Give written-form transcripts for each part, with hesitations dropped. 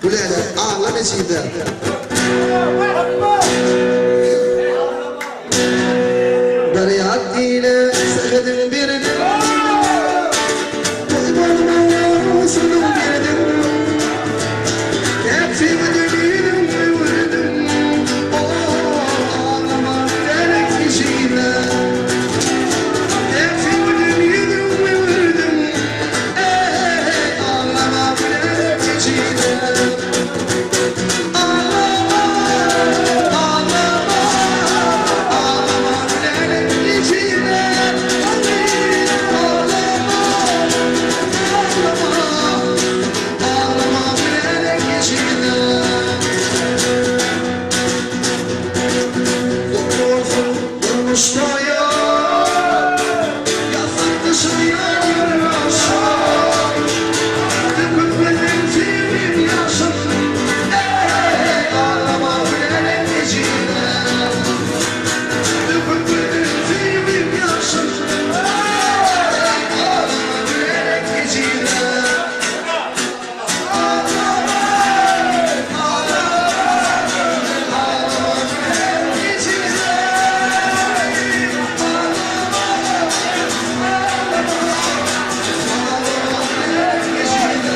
Gülälek, aglama ejize. Bir ýat ile sähediň berdim. Toý bolmaň berdim. Täksimi dünýäniň öwürdim. Aglama Gülälek ejize. Täksimi dünýäniň öwürdim. Aglama Gülälek ejize. Aglama, aglama, aglama Gülälek ejize. Aglama, aglama, aglama Gülälek ejize. Kutlu olsun durmuş toyu. Ýassyk dyşyn ýaşan. Dökülmesin senin ýaşyn. Aglama Gülälek ejize. Dökülmesin senin ýaşyn. Aglama Gülälek ejize. Aglama, aglama, aglama Gülälek ejize. Aglama, aglama, aglama Gülälek ejize.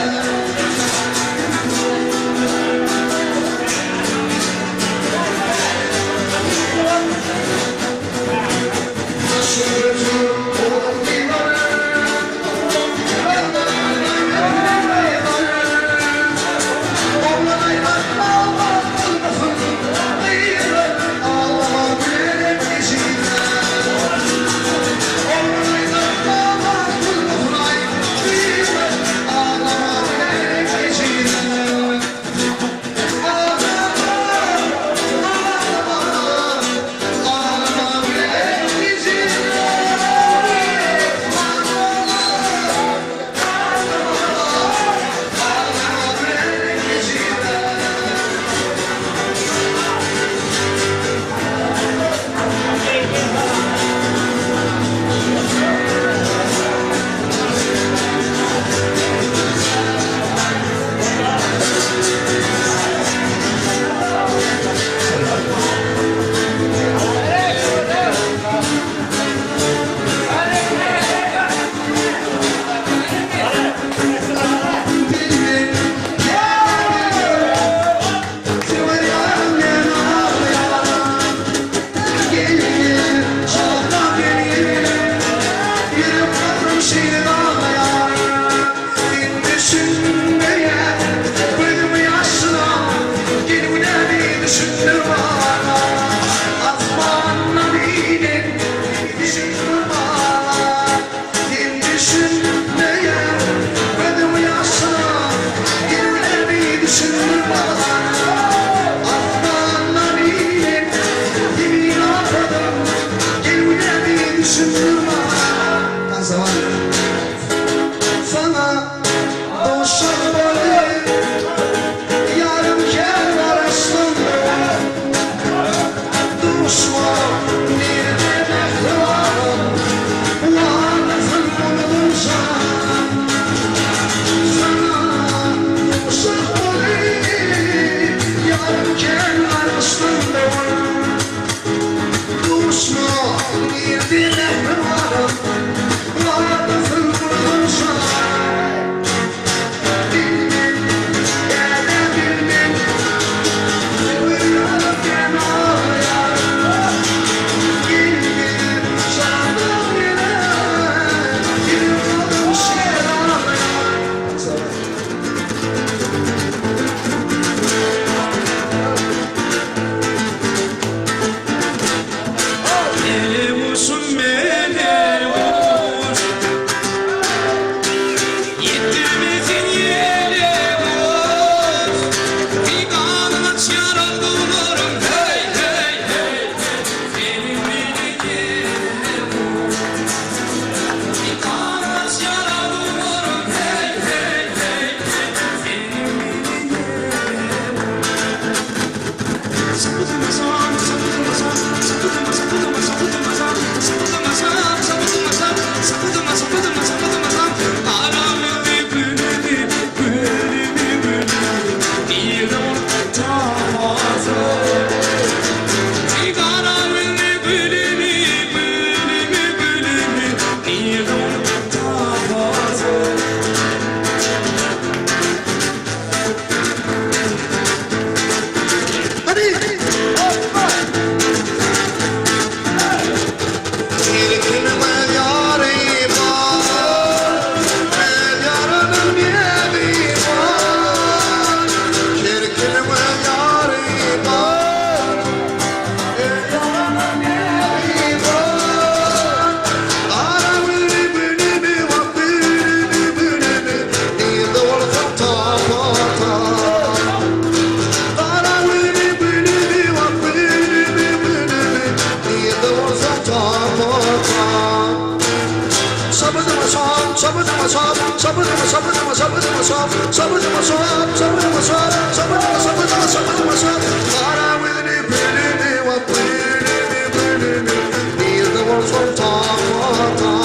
Nirde bolsam tapmatam.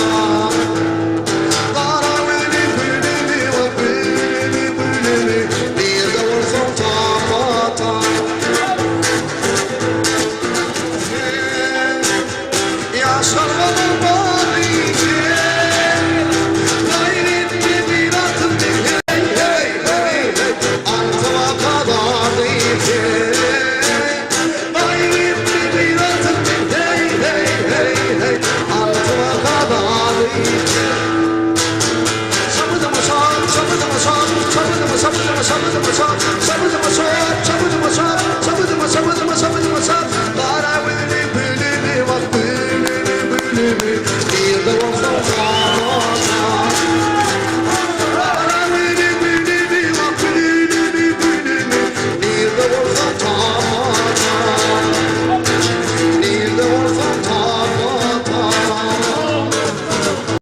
Gara gözüni gülümi wa gülümi gülümi Nirde bolsam tapmatam. Sen Ýaşlarymyň baryny Gaýratly bir atym hey hey hey hey Altyma kadar diýse Gaýratly bir atym hey hey hey hey Altyma kadar diýse.